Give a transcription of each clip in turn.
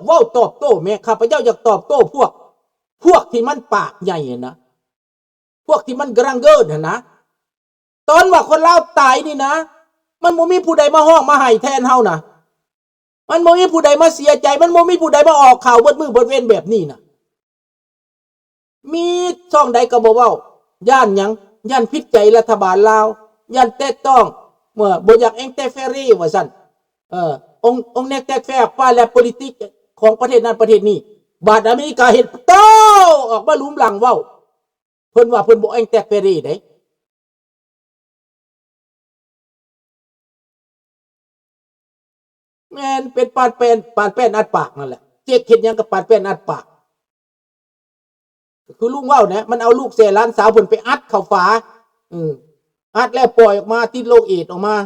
ເວົ້າຕອບໂຕ້ແມ້. ຂ້າພະເຈົ້າຢາກຕອບໂຕ້ພວກ ພວກທີ່ມັນປາກໃຫຍ່ຫັ້ນນະ, ພວກທີ່ມັນກະຣາງເກີນຫັ້ນນະ. ຕອນວ່າຄົນລາວຕາຍນີ້ນະ, ມັນບໍ່ມີຜູ້ໃດມາຮ້ອງມາໄຫ້ແທນເຮົານະ, ມັນບໍ່ມີຜູ້ໃດມາເສຍໃຈ, ມັນບໍ່ມີຜູ້ໃດມາອອກຂ່າວເບິດມື້ເບິດເວັນແບບນີ້ນະ. ມີຊ່ອງໃດກໍບໍ່ເວົ້າ. ຢ້ານຫຍັງ? ຢ້ານຜິດໃຈລັດຖະບານລາວ, ຢ້ານແຕະຕ້ອງ, ເມື່ອບໍ່ຢາກ interfere ວ່າຊັ້ນ. ເອີ on on n'interfère pas la politique ຂອງປະເທດນັ້ນປະເທດນີ້. ບາດອາເມລິກາເຮັດ ໂຕ້ ອອກມາຫຼຸມຫຼັງເວົ້າ, ເພິ່ນວ່າເພິ່ນບໍ່ interfere ເດ້. ແມ່ນເປັນປານແປ້ນ ປານແປ້ນອັດປາກນັ້ນແຫຼະ. ເຈັກເຮັດຫຍັງກັບປານແປ້ນອັດປາກ? ກໍຄືລຸງເວົ້ານະ, ມັນເອົາລູກແຊຫຼານສາວເພິ່ນໄປອັດເຂົ້າຝາ, ເອີ ອັດແລ້ວປ່ອຍອອກມາ ຕິດໂລເອດອອກມາ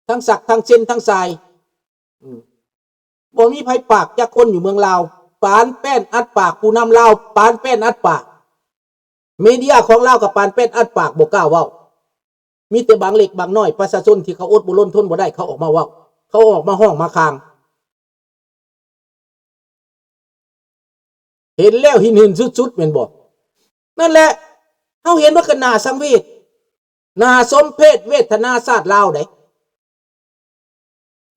ທັງສັກທັງເຊັນທັງຊາຍ. ອືມ ບໍ່ມີໃຜປາກຈັກຄົນຢູ່ເມືອງລາວ. ປານແປ້ນອັດປາກ, ຜູ້ນຳລາວປານແປ້ນອັດປາກ. ເມເດຍຂອງລາວກໍປານແປ້ນອັດປາກ, ບໍ່ກ້າເວົ້າ. ມີແຕ່ບາງເລັກບາງນ້ອຍ ປະຊາຊົນທີ່ເຂົາອົດບໍ່ລົນທົນບໍ່ໄດ້ ເຂົາອອກມາເວົ້າ, ເຂົາອອກມາຮ້ອງມາຄາງ. ເຫັນແລ້ວຫີນໆສຸດໆ ແມ່ນບໍ່? ນັ້ນແຫຼະ, ເຮົາເຫັນວ່າກໍໜ້າສັງເວດ, ໜ້າສົມເພດເວທະນາຊາດລາວໃດ໋.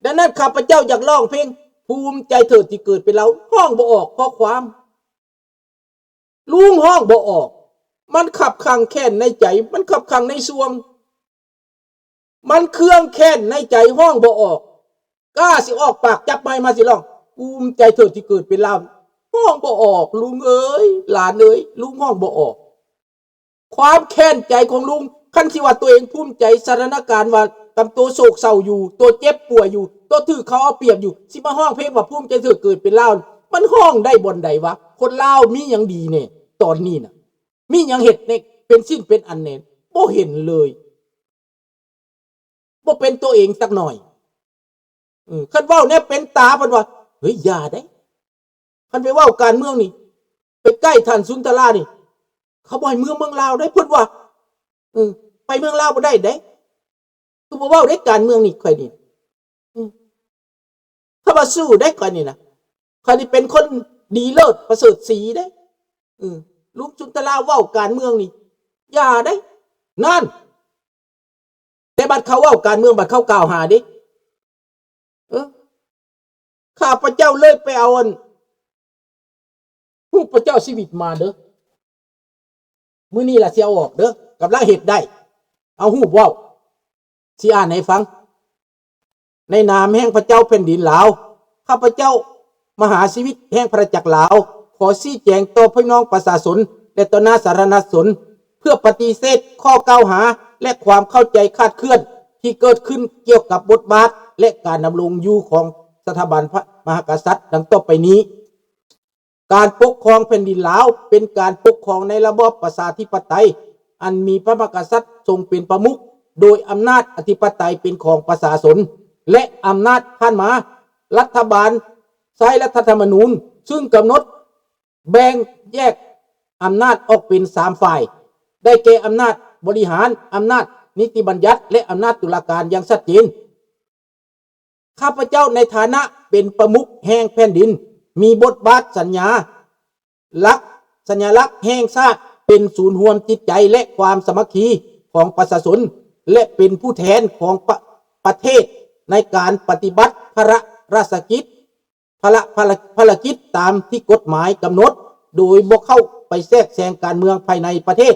ດັ່ງນັ້ນ ຂ້າພະເຈົ້າຢາກຮ້ອງເພງ ພູມໃຈເຖີດທີ່ເກີດເປັນລາວ. ຮ້ອງບໍ່ອອກ ຂໍ້ຄວາມ ລຸງຮ້ອງບໍ່ອອກ. ມັນຄັບຂັງແຄ້ນໃນໃຈ, ມັນຄັບຂັງໃນຊ່ວງ, ມັນເຄືອງແຄ້ນໃນໃຈ, ຮ້ອງບໍ່ອອກ. ກ້າຊິອອກປາກຈັບໄມມາຊິຮ້ອງ, ພູມໃຈເຖີດທີ່ເກີດເປັນລາວ. ຮ້ອງບໍ່ອອກ ລຸງເອີຍ, ຫຼານເອີຍ, ລຸງຮ້ອງບໍ່ອອກ. ຄວາມແຄ້ນໃຈຂອງລຸງ, ຄັນຊິວ່າຕົວເອງພູມໃຈສະຖານະການວ່າ ກຳໂຕໂສກເສົ້າຢູ່, ໂຕເຈັບປ່ວຍຢູ່, ໂຕຖືກເຂົາເອົາປຽບຢູ່, ຊິມາຮ້ອງເພງວ່າພູມໃຈເຖິດເກີດເປັນລາວ, ມັນຮ້ອງໄດ້ບ່ອນໃດວະ? ຄົນລາວມີຫຍັງດີແດ່ຕອນນີ້ນະ? ມີຫຍັງເຮັດໃນເປັນຊິ້ນເປັນອັນແດ່? ບໍ່ເຫັນເລີຍ. ບໍ່ເປັນຕົວເອງຈັກໜ້ອຍ. ເອີ ຄັນເວົ້າແນວເປັນຕາ ເພິ່ນວ່າ ເຮີ້ຍ ຢ່າເດ້, ຄັນໄປເວົ້າການເມືອງນີ້ ໄປໃກ້ທ່ານສຸນທະລານີ້ ເຂົາບໍ່ໃຫ້ເມືອເມືອງລາວເດ້ ເພິ່ນວ່າ. ເອີ ໄປເມືອງລາວບໍ່ໄດ້ເດ້, ຄືບໍ່ເວົ້າເດ້ການເມືອງນີ້ ຂ້ອຍນີ້. ເອີ ຂ້າພະເຈົ້າສູ້ໄດ້ຂ້ອຍນີ້ນະ, ຂ້ອຍນີ້ເປັນຄົນດີເລີດປະເສີດສີເດ້. ເອີ ລຸງສຸນທະລາເວົ້າການເມືອງນີ້ ຢ່າເດ້. ນັ້ນ ແຕ່ບັດເຂົາເວົ້າການເມືອງ ບັດເຂົາກ່າວຫາເດ້. ເອີ ຂ້າພະເຈົ້າເລີຍໄປເອົາອັນ ຮູບພະເຈົ້າຊີວິດມາເດີ. ມື້ນີ້ລະຊິເອົາອອກເດີ, ກຳລັງເຮັດໄດ້. ເອົາຮູບເວົ້າ ຊິອ່ານໃຫ້ຟັງ. ໃນນາມແຫ່ງພະເຈົ້າແຜ່ນດິນລາວ, ຂ້າພະເຈົ້າມະຫາຊີວິດແຫ່ງຄະນະຈັກລາວ ຂໍຊີ້ແຈງຕໍ່ພີ່ນ້ອງປະຊາຊົນ ແລະ ຕໍ່ໜ້າສາທາລະນະຊົນ ເພື່ອປະຕິເສດຂໍ້ກ່າວຫາ ແລະ ຄວາມເຂົ້າໃຈຄາດເຄື່ອນທີ່ເກີດຂຶ້ນກ່ຽວກັບບົດບາດ ແລະ ການດຳລົງຢູ່ຂອງສະຖາບັນພະມະຫາກະສັດ ດັ່ງຕໍ່ໄປນີ້. ການປົກຄອງແຜ່ນດິນລາວ ເປັນການປົກຄອງໃນລະບອບປະຊາທິປະໄຕ ອັນມີພະມະຫາກະສັດຊົງເປັນປະມຸກ, ໂດຍອຳນາດອະທິປະໄຕເປັນຂອງປະຊາຊົນ ແລະ ອຳນາດຜ່ານມາ ລັດຖະບານໃຊ້ລັດຖະທຳມະນູນ ຊຶ່ງກຳນົດແບ່ງແຍກອຳນາດອອກເປັນສາມຝ່າຍ, ໄດ້ແກ່ອຳນາດບໍລິຫານ, ອຳນາດນິຕິບັນຍັດ ແລະ ອຳນາດຕຸລາການຢ່າງຊັດເຈນ. ຂ້າພະເຈົ້າໃນຖານະເປັນປະມຸກແຫ່ງແຜ່ນດິນ ມີບົດບາດສັນຍາລັກ, ສັນຍາລັກແຫ່ງຊາດ ເປັນສູນລວມຈິດໃຈ ແລະ ຄວາມສາມັກຄີຂອງປະຊາຊົນ ແລະ ເປັນຜູ້ແທນຂອງປະ, ປະເທດໃນການປະຕິບັດພາລະລາຊະກິດ, ພາລະ, ພາລະ, ພາລະກິດຕາມທີ່ກົດໝາຍກຳນົດ ໂດຍບໍ່ເຂົ້າໄປແຊກແຊງການເມືອງພາຍໃນປະເທດ.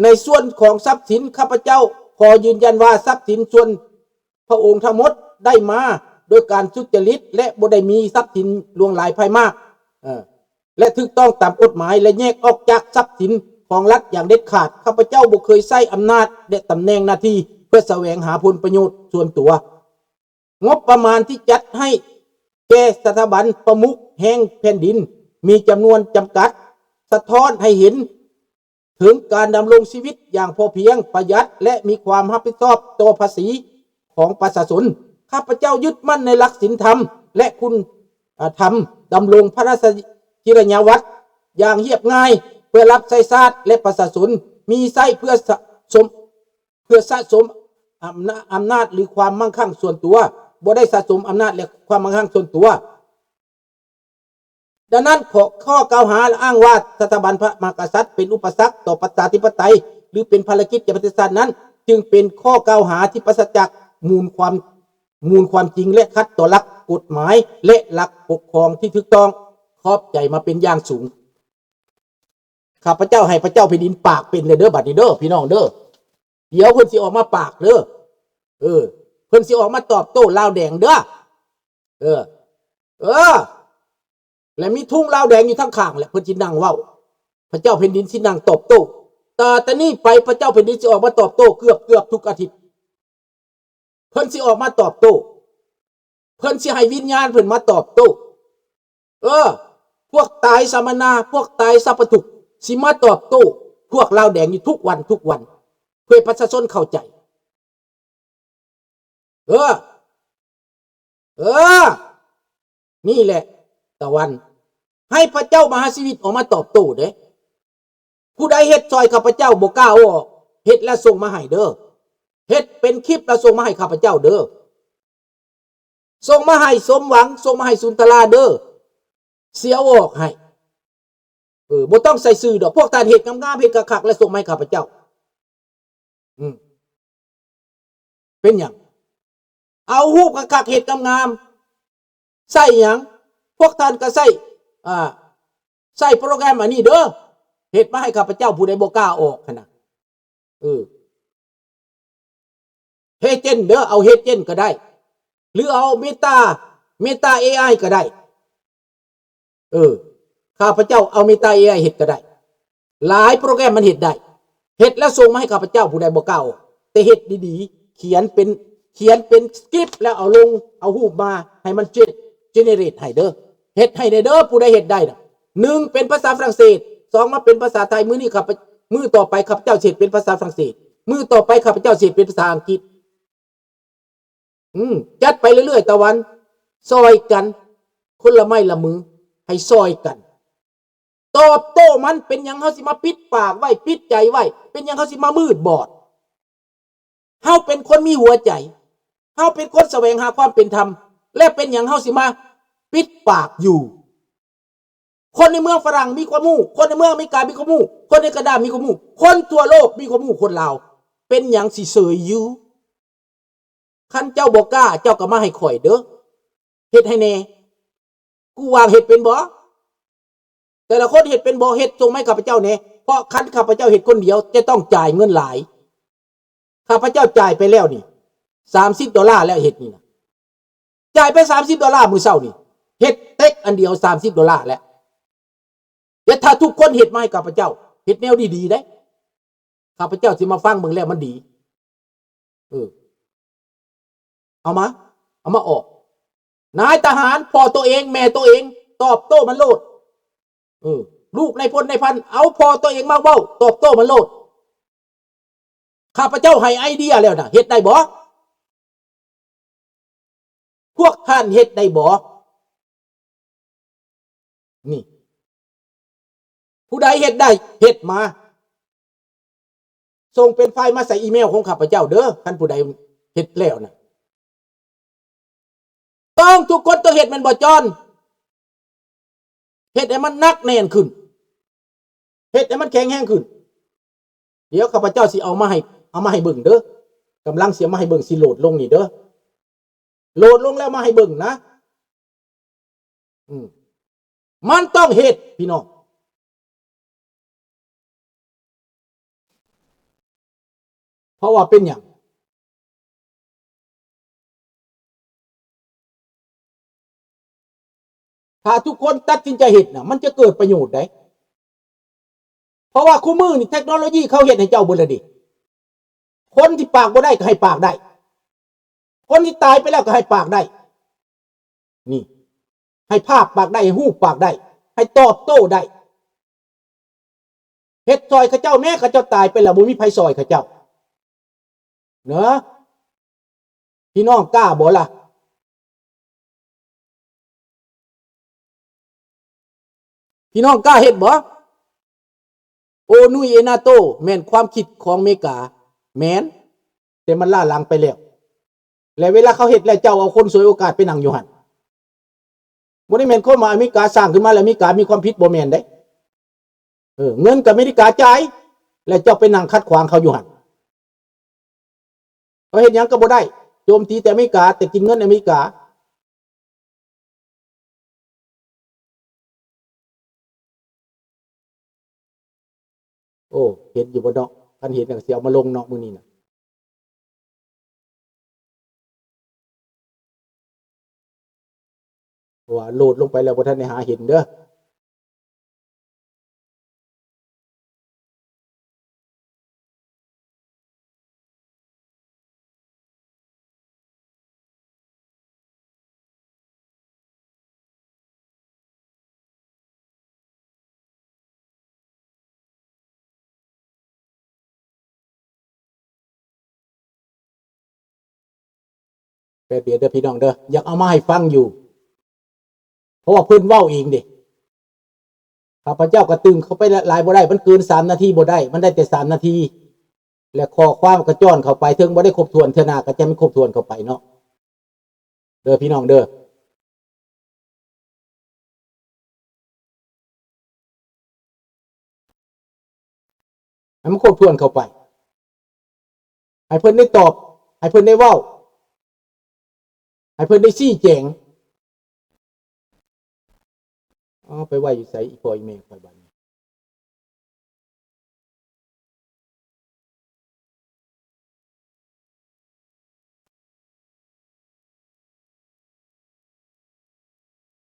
ໃນສ່ວນຂອງຊັບສິນ ຂ້າພະເຈົ້າຂໍຢືນຢັນວ່າຊັບສິນສ່ວນພະອົງທັງໝົດໄດ້ມາໂດຍການສຸດຈະລິດ ແລະ ບໍ່ໄດ້ມີຊັບສິນຫຼວງຫຼາຍພາຍມາກ ເອີ ແລະ ຖືກຕ້ອງຕາມກົດໝາຍ ແລະ ແຍກອອກຈາກຊັບສິນຂອງລັດຢ່າງເດັດຂາດ. ຂ້າພະເຈົ້າບໍ່ເຄີຍໃຊ້ອຳນາດ ແລະ ຕຳແໜ່ງໜ້າທີ່ເພື່ອສະແຫວງຫາຜົນປະໂຫຍດສ່ວນຕົວ. ງົບປະມານທີ່ຈັດໃຫ້ແກ່ສະຖາບັນປະມຸກແຫ່ງແຜ່ນດິນມີຈຳນວນຈຳກັດ, ສະທ້ອນໃຫ້ເຫັນເຖິງການດຳລົງຊີວິດຢ່າງພໍພຽງ, ປະຢັດ ແລະ ມີຄວາມຮັບຜິດຊອບຕໍ່ພາສີຂອງປະຊາຊົນ. ຂ້າພະເຈົ້າຍຶດໝັ້ນໃນຫຼັກສິນທຳ ແລະ ຄຸນ ອາ ທຳ, ດຳລົງພະລາຊະກິລິຍາວັດຢ່າງຮຽບງ່າຍ ເພື່ອຮັບໃຊ້ຊາດ ແລະ ປະຊາຊົນ, ມີໃຊ້ເພື່ອສະສົມ ເພື່ອສະສົມອຳນາ, ອຳນາດ ຫຼື ຄວາມມັ່ງຄັ່ງສ່ວນຕົວ. ບໍ່ໄດ້ສະສົມອຳນາດ ແລະ ຄວາມມັ່ງຄັ່ງສ່ວນຕົວ. ດັ່ງນັ້ນ ຂໍ້ ຂໍ້ກ່າວຫາອ້າງວ່າສະຖາບັນພະມະຫາກະສັດເປັນອຸປະສັກຕໍ່ປະຊາທິປະໄຕ ຫຼື ເປັນພາລະກິດແກ່ປະເທດຊາດນັ້ນ ຈຶ່ງເປັນຂໍ້ກ່າວຫາທີ່ປາສະຈາກມູນຄວາມ ມູນຄວາມຈິງ ແລະ ຂັດຕໍ່ຫຼັກກົດໝາຍ ແລະ ຫຼັກປົກຄອງທີ່ຖືກຕ້ອງ. ຂອບໃຈມາເປັນຢ່າງສູງ. ຂ້າພະເຈົ້າໃຫ້ພະເຈົ້າແຜ່ນດິນປາກເປັນແລ້ວເດີ້ ບັດນີ້ເດີ້ ພີ່ນ້ອງເດີ້. ດຽວເພິ່ນຊິອອກມາປາກເດີ້. ເອີ ເພິ່ນຊິອອກມາຕອບໂຕ້ລາວແດງເດີ້. ເອີ ເອີ ແລະ ມີທຸງລາວແດງຢູ່ທາງຂ້າງ ແລະ ເພິ່ນຊິນັ່ງເວົ້າ. ພະເຈົ້າແຜ່ນດິນຊິນັ່ງຕອບໂຕ້. ຕໍ່ແຕ່ນີ້ໄປ ພະເຈົ້າແຜ່ນດິນຊິອອກມາຕອບໂຕ້ເກືອບ ເກືອບທຸກອາທິດ. ເພິ່ນຊິອອກມາຕອບໂຕ້. ເພິ່ນຊິໃຫ້ວິນຍານເພິ່ນມາຕອບໂຕ້. ເອີ ພວກຕາຍສຳມະນາ ພວກຕາຍສັບປະທຸກ ຊິມາຕອບໂຕ້ພວກລາວແດງຢູ່ທຸກວັນ ທຸກວັນ ເພື່ອໃຫ້ປະຊາຊົນເຂົ້າໃຈ. ເອີ ເອີ ນີ້ແຫຼະຕາວັນ ໃຫ້ພະເຈົ້າມະຫາຊີວິດອອກມາຕອບໂຕ້ເດ້. ຜູ້ໃດເຮັດຊ່ອຍຂ້າພະເຈົ້າບໍ່ກ້າອອກ ເຮັດແລ້ວສົ່ງມາໃຫ້ເດີ້. ເຮັດເປັນຄລິບແລ້ວສົ່ງມາໃຫ້ຂ້າພະເຈົ້າເດີ້. ສົ່ງມາໃຫ້ສົມຫວັງ ສົ່ງມາໃຫ້ສຸນທະລາເດີ້. ຊິເອົາອອກໃຫ້. ເອີ ບໍ່ຕ້ອງໃສ່ຊື່ດອກ. ພວກທ່ານເຮັດງາມໆ ເຮັດຄັກໆ ແລ້ວສົ່ງມາໃຫ້ຂ້າພະເຈົ້າ. ອືມ ເປັນຫຍັງ? ເອົາຮູບຄັກໆ ເຮັດງາມໆ. ໃຊ້ຫຍັງ? ພວກທ່ານກໍໃຊ້ ອ່າ ໃຊ້ໂປຣແກຣມອັນນີ້ເດີ້. ເຮັດມາໃຫ້ຂ້າພະເຈົ້າ ຜູ້ໃດບໍ່ກ້າອອກຫັ້ນນະ. ເອີ ເຮເຈນເດີ້ ເອົາເຮເຈນກໍໄດ້ ຫຼື ເອົາເມຕາ ເມຕາເອໄອກໍໄດ້. ເອີ ຂ້າພະເຈົ້າເອົາເມຕາເອໄອເຮັດກໍໄດ້. ຫຼາຍໂປຣແກຣມມັນເຮັດໄດ້. ເຮັດແລ້ວສົ່ງມາໃຫ້ຂ້າພະເຈົ້າ ຜູ້ໃດບໍ່ກ້າອອກ ແຕ່ເຮັດດີໆ ຂຽນເປັນ ຂຽນເປັນສະຄຣິບ ແລ້ວເອົາລົງ ເອົາຮູບມາ ໃຫ້ມັນເຈ ເຈເນເຣດໃຫ້ເດີ້. ເຮັດໃຫ້ແດ່ເດີ້ ຜູ້ໃດເຮັດໄດ້ນະ. ໜຶ່ງ ເປັນພາສາຝຣັ່ງເສດ. ສອງ ມາເປັນພາສາໄທ. ມື້ນີ້ຂ້າພະ ມື້ຕໍ່ໄປຂ້າພະເຈົ້າຊິເຮັດເປັນພາສາຝຣັ່ງເສດ. ມື້ຕໍ່ໄປຂ້າພະເຈົ້າຊິເຮັດເປັນພາສາອັງກິດ. ອືມ ຈັດໄປເລື້ອຍໆ ຕາວັນ ຊ່ອຍກັນ ຄົນລະໄມ້ລະມື ໃຫ້ຊ່ອຍກັນ ຕອບໂຕ້ມັນ. ເປັນຫຍັງເຮົາຊິມາປິດປາກໄວ້ ປິດໃຈໄວ້? ເປັນຫຍັງເຮົາຊິມາມືດບອດ? ເຮົາເປັນຄົນມີຫົວໃຈ ເຮົາເປັນຄົນສະແຫວງຫາຄວາມເປັນທຳ ແລະ ເປັນຫຍັງເຮົາຊິມາປິດປາກຢູ່? ຄົນໃນເມືອງຝຣັ່ງມີຄວາມຮູ້ ຄົນໃນເມືອງອາເມລິກາມີຄວາມຮູ້ ຄົນໃນການາດາມີຄວາມຮູ້ ຄົນທົ່ວໂລກມີຄວາມຮູ້ ຄົນລາວ ເປັນຫຍັງຊິເສີຍຢູ່? ຄັນເຈົ້າບໍ່ກ້າ ເຈົ້າກໍມາໃຫ້ຂ້ອຍເດີ້ ເຮັດໃຫ້ແດ່. ກູວາງເຮັດເປັນບໍ່? ແຕ່ລະຄົນເຮັດເປັນບໍ່? ເຮັດສົ່ງມາໃຫ້ຂ້າພະເຈົ້າແດ່ ເພາະຄັນຂ້າພະເຈົ້າເຮັດຄົນດຽວ ຈະຕ້ອງຈ່າຍເງິນຫຼາຍ. ຂ້າພະເຈົ້າຈ່າຍໄປແລ້ວນີ້ ສາມສິບໂດລາແລ້ວ ເຮັດນີ້ນະ ຈ່າຍໄປສາມສິບໂດລາມື້ເຊົ້ານີ້ ເຮັດເຕັກອັນດຽວ ສາມສິບໂດລາແລ້ວ. ແຕ່ຖ້າທຸກຄົນເຮັດມາໃຫ້ຂ້າພະເຈົ້າ ເຮັດແນວດີໆເດ້ ຂ້າພະເຈົ້າຊິມາຟັງເບິ່ງແລ້ວມັນດີ. ເອີ ເອົາມາ ເອົາມາອອກ. ນາຍທະຫານ ພໍ່ໂຕເອງ ແມ່ໂຕເອງ ຕອບໂຕ້ມັນໂລດ. ເອີ ລູກນາຍພົນນາຍພັນ ເອົາພໍ່ໂຕເອງມາເວົ້າ ຕອບໂຕ້ມັນໂລດ. ຂ້າພະເຈົ້າໃຫ້ໄອເດຍແລ້ວນະ ເຮັດໄດ້ບໍ່? ພວກທ່ານເຮັດໄດ້ບໍ່? ນີ້ ຜູ້ໃດເຮັດໄດ້ ເຮັດມາ ສົ່ງເປັນໄຟລ໌ມາໃສ່ອີເມວຂອງຂ້າພະເຈົ້າເດີ້ ຄັນຜູ້ໃດເຮັດແລ້ວນະ. ຕ້ອງ ທຸກຄົນຕ້ອງເຮັດ ແມ່ນບໍ່ ຈອນ? ເຮັດໃຫ້ມັນໜັກແໜ້ນຂຶ້ນ ເຮັດໃຫ້ມັນແຂງແຮງຂຶ້ນ. ດຽວຂ້າພະເຈົ້າຊິເອົາມາໃຫ້ ເອົາມາໃຫ້ເບິ່ງເດີ້ ກຳລັງຊິເອົາມາໃຫ້ເບິ່ງ ຊິໂຫຼດລົງນີ້ເດີ້ ໂຫຼດລົງແລ້ວມາໃຫ້ເບິ່ງນະ. ອືມ ມັນຕ້ອງເຮັດ ພີ່ນ້ອງ. ເພາະວ່າເປັນຫຍັງ? ຖ້າທຸກຄົນຕັດສິນໃຈເຮັດນະ ມັນຈະເກີດປະໂຫຍດໃດ໋. ເພາະວ່າຄູ່ມື້ນີ້ເຕັກໂນໂລຢີເຂົາເຮັດໃຫ້ເຈົ້າເບິດແລ້ວເດ. ຄົນທີ່ປາກບໍ່ໄດ້ກໍໃຫ້ປາກໄດ້ ຄົນທີ່ຕາຍໄປແລ້ວກໍໃຫ້ປາກໄດ້. ນີ້ ໃຫ້ພາບປາກໄດ້ ໃຫ້ຮູບປາກໄດ້ ໃຫ້ຕອບໂຕ້ໄດ້. ເຮັດຊ່ອຍເຂົາເຈົ້າແມ້ ເຂົາເຈົ້າຕາຍໄປແລ້ວ ບໍ່ມີໃຜຊ່ອຍເຂົາເຈົ້າເນາະ. ພີ່ນ້ອງກ້າບໍ່ລະ? ພີ່ນ້ອງກ້າເຮັດບໍ່? ໂອນຸຍເອນາໂຕ ແມ່ນຄວາມຄິດຂອງເມກາ ແມ່ນ ແຕ່ມັນລ້າຫຼັງໄປແລ້ວ. ແລະເວລາເຂົາເຮັດແລ້ວ ເຈົ້າເອົາຄົນສວຍໂອກາດໄປນັ່ງຢູ່ຫັ້ນ. ບໍ່ໄດ້ແມ່ນຄວາມວ່າອາເມລິກາສ້າງຂຶ້ນມາແລ້ວອາເມລິກາມີຄວາມຜິດ ບໍ່ແມ່ນເດ້. ເອີ ເງິນກໍອາເມລິກາຈ່າຍ ແລ້ວເຈົ້າໄປນັ່ງຂັດຂວາງເຂົາຢູ່ຫັ້ນ. ເຂົາເຮັດຫຍັງກໍບໍ່ໄດ້ ໂຈມຕີແຕ່ອາເມລິກາ ແຕ່ກິນເງິນອາເມລິກາ. ໂອ້ ເຫັນຢູ່ບໍ່ເນາະ? ຄັນເຫັນກໍຊິເອົາມາລົງເນາະມື້ນີ້ນະ. ເພາະວ່າໂຫຼດລົງໄປແລ້ວບໍ່ທັນໄດ້ຫາເຫັນເດີ້. ແປັບດຽວເດີ້ພີ່ນ້ອງເດີ້ ຢາກເອົາມາໃຫ້ຟັງຢູ່ ເພາະວ່າເພິ່ນເວົ້າເອງເດ້. ຂ້າພະເຈົ້າກໍຕຶງເຂົ້າໄປຫຼາຍບໍ່ໄດ້ ມັນເກີນສາມນາທີບໍ່ໄດ້ ມັນໄດ້ແຕ່ສາມນາທີ ແລະ ຂໍ້ຄວາມກໍຈ້ອນເຂົ້າໄປ ເຖິງບໍ່ໄດ້ຄົບຖ້ວນ ເທື່ອໜ້າກໍຈະໃຫ້ມັນຄົບຖ້ວນເຂົ້າໄປເນາະ ເດີ້ພີ່ນ້ອງເດີ້. ໃຫ້ມັນຄົບຖ້ວນເຂົ້າໄປ ໃຫ້ເພິ່ນໄດ້ຕອບ ໃຫ້ເພິ່ນໄດ້ເວົ້າ ໃຫ້ເພິ່ນໄດ້ຊີ້ແຈງ. ເອົາໄປໄວ້ຢູ່ໃສ ອີ່ພໍ່ອີ່ແມ່ຂ້ອຍບາດນີ້?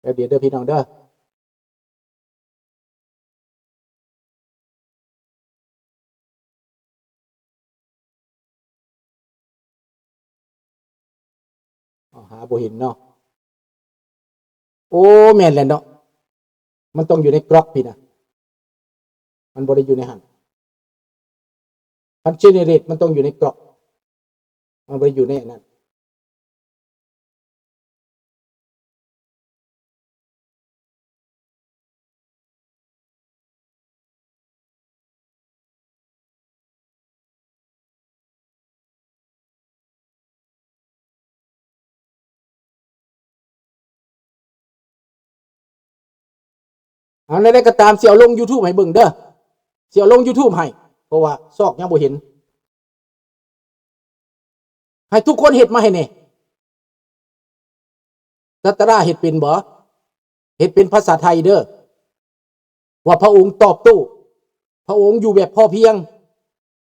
ແປັບດຽວເດີ້ພີ່ນ້ອງເດີ້. ເອົາ ຫາບໍ່ເຫັນເນາະ. ໂອ້ ແມ່ນແຫຼະເນາະ ມັນຕ້ອງຢູ່ໃນກລັອກພີ້ນະ ມັນບໍ່ໄດ້ຢູ່ໃນຫັ້ນ. ຄັນເຈເນເຣດມັນຕ້ອງຢູ່ໃນກລັອກ ມັນບໍ່ໄດ້ຢູ່ໃນອັນນັ້ນ. ເອົາ ແນວໃດກໍຕາມ ຊິເອົາລົງຢູທູບໃຫ້ເບິ່ງເດີ້ ຊິເອົາລົງຢູທູບໃຫ້ ເພາະວ່າຊອກຍັງບໍ່ເຫັນ. ໃຫ້ທຸກຄົນເຮັດມາໃຫ້ແດ່. ສັດຕະລາເຮັດເປັນບໍ່? ເຮັດເປັນພາສາໄທເດີ້ ວ່າພະອົງຕອບໂຕ້ ພະອົງຢູ່ແບບພໍພຽງ.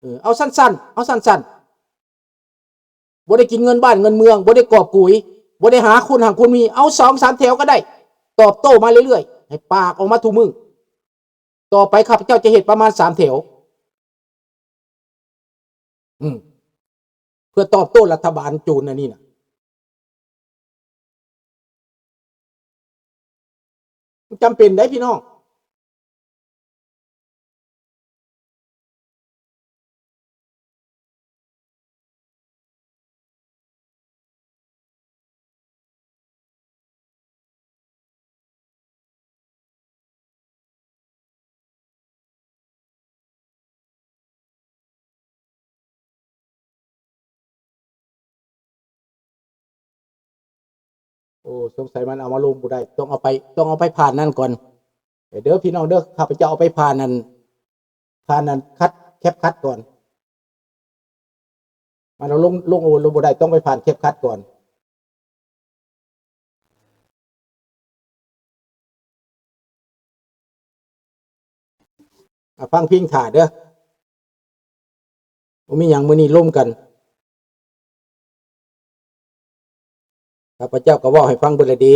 ເອີ ເອົາສັ້ນໆ ເອົາສັ້ນໆ. ບໍ່ໄດ້ກິນເງິນບ້ານເງິນເມືອງ ບໍ່ໄດ້ກອບໂກຍ ບໍ່ໄດ້ຫາຄົນຮັ່ງຄົນມີ ເອົາສອງສາມແຖວກໍໄດ້ ຕອບໂຕ້ມາເລື້ອຍໆ ໃຫ້ປາກອອກມາທຸກມື້. ຕໍ່ໄປຂ້າພະເຈົ້າຈະເຮັດປະມານສາມແຖວ ອືມ ເພື່ອຕອບໂຕ້ລັດຖະບານໂຈນອັນນີ້ນະ. ມັນຈຳເປັນໄດ໋ພີ່ນ້ອງ. ໂອ້ ສົງໄສມັນເອົາມາລົງບໍ່ໄດ້ ຕ້ອງເອົາໄປ ຕ້ອງເອົາໄປຜ່ານນັ້ນກ່ອນເດີ້ພີ່ນ້ອງເດີ້. ຂ້າພະເຈົ້າເອົາໄປຜ່ານນັ້ນ ຜ່ານນັ້ນຄັດ ແຄັບຄັດກ່ອນ. ມັນເອົາລົງ ລົງ ລົງບໍ່ໄດ້ ຕ້ອງໄປຜ່ານແຄັບຄັດກ່ອນ. ອາ ຟັງເພງຖ້າເດີ້ ບໍ່ມີຫຍັງ ມື້ນີ້ລົມກັນ. ຂ້າພະເຈົ້າກໍເວົ້າໃຫ້ຟັງເບິດແລ້ວເດ.